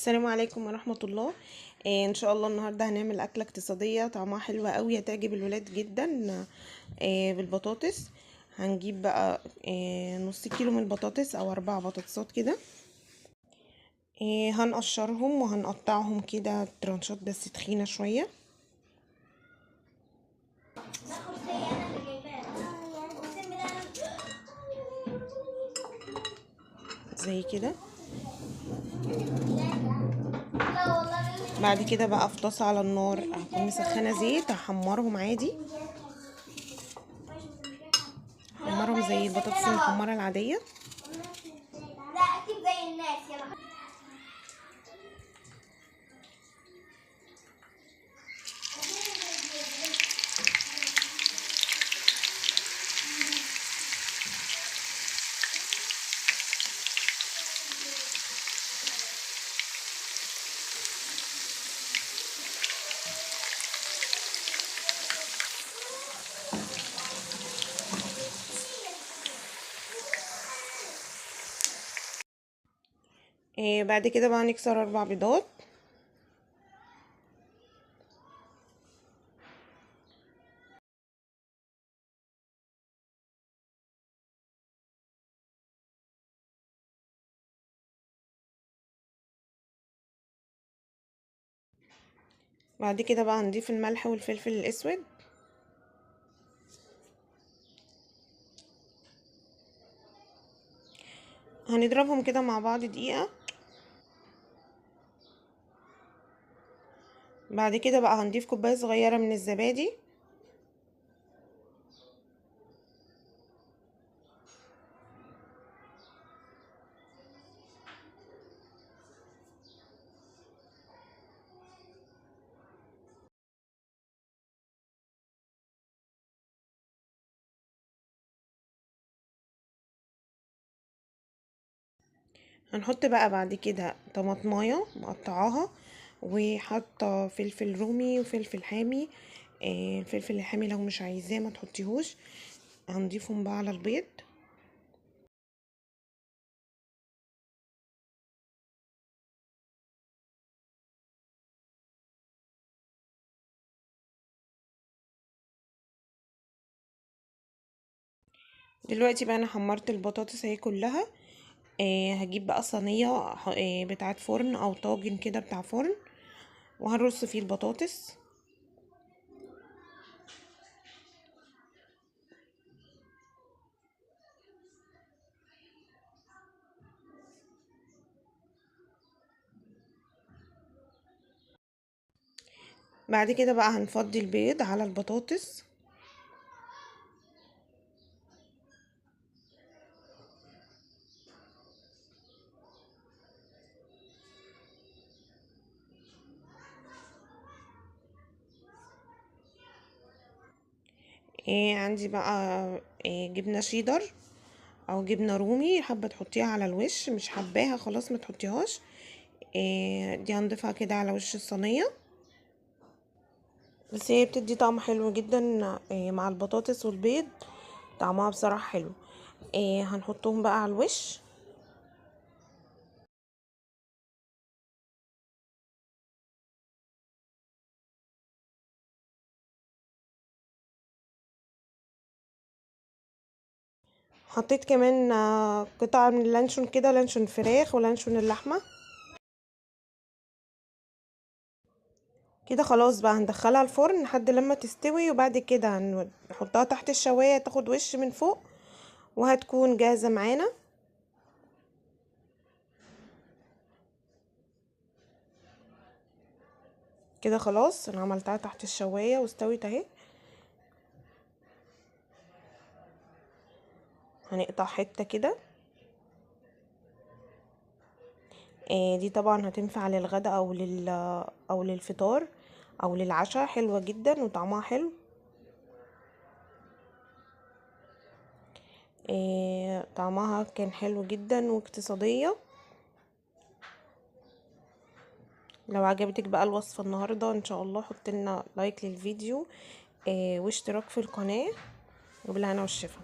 السلام عليكم ورحمة الله. ان شاء الله النهاردة هنعمل اكلة اقتصادية طعمها حلو قوي، هتعجب الولاد جدا. بالبطاطس. هنجيب بقى نص كيلو من البطاطس او 4 بطاطسات كده. هنقشرهم وهنقطعهم كده ترانشات بس تخينة شوية. زي كده. بعد كده بقى في طاسه على النار هكون مسخنه زيت، هحمرهم عادي، هحمرهم زي البطاطس المحمره العادية. لا اكيد زي الناس. يلا بعد كده بقى نكسر 4 بيضات. بعد كده بقى هنضيف الملح والفلفل الاسود. هنضربهم كده مع بعض دقيقة. بعد كده بقى هنضيف كوباية صغيرة من الزبادي. هنحط بقى بعد كده طماطمايه مقطعاها، وحاطه فلفل رومي وفلفل حامي. الفلفل الحامي لو مش عايزاه ما تحطيهوش. هنضيفهم بقى على البيض. دلوقتي بقى انا حمرت البطاطس اهي كلها. هجيب بقى صينية بتاعه فرن او طاجن كده بتاع فرن، وهنرص فيه البطاطس. بعد كده بقى هنفضي البيض على البطاطس. عندي بقى جبنه شيدر او جبنه رومي، حابة تحطيها على الوش، مش حباها خلاص ما تحطيهاش. دي هنضيفها كده على وش الصينية، بس هي بتدي طعم حلو جدا مع البطاطس والبيض، طعمها بصراحة حلو. هنحطهم بقى على الوش. حطيت كمان قطعة من اللانشون كده، لانشون فراخ ولانشون اللحمة كده. خلاص بقى هندخلها الفرن لحد لما تستوي، وبعد كده هنحطها تحت الشواية تاخد وش من فوق، وهتكون جاهزة معانا. كده خلاص انا عملتها تحت الشواية واستوت اهي. هنقطع حتة كده. دي طبعا هتنفع للغدا او للفطار او للعشاء، حلوة جدا وطعمها حلو. طعمها كان حلو جدا واقتصادية. لو عجبتك بقى الوصفة النهاردة ان شاء الله حط لنا لايك للفيديو، واشتراك في القناة، وبالهنا والشفا.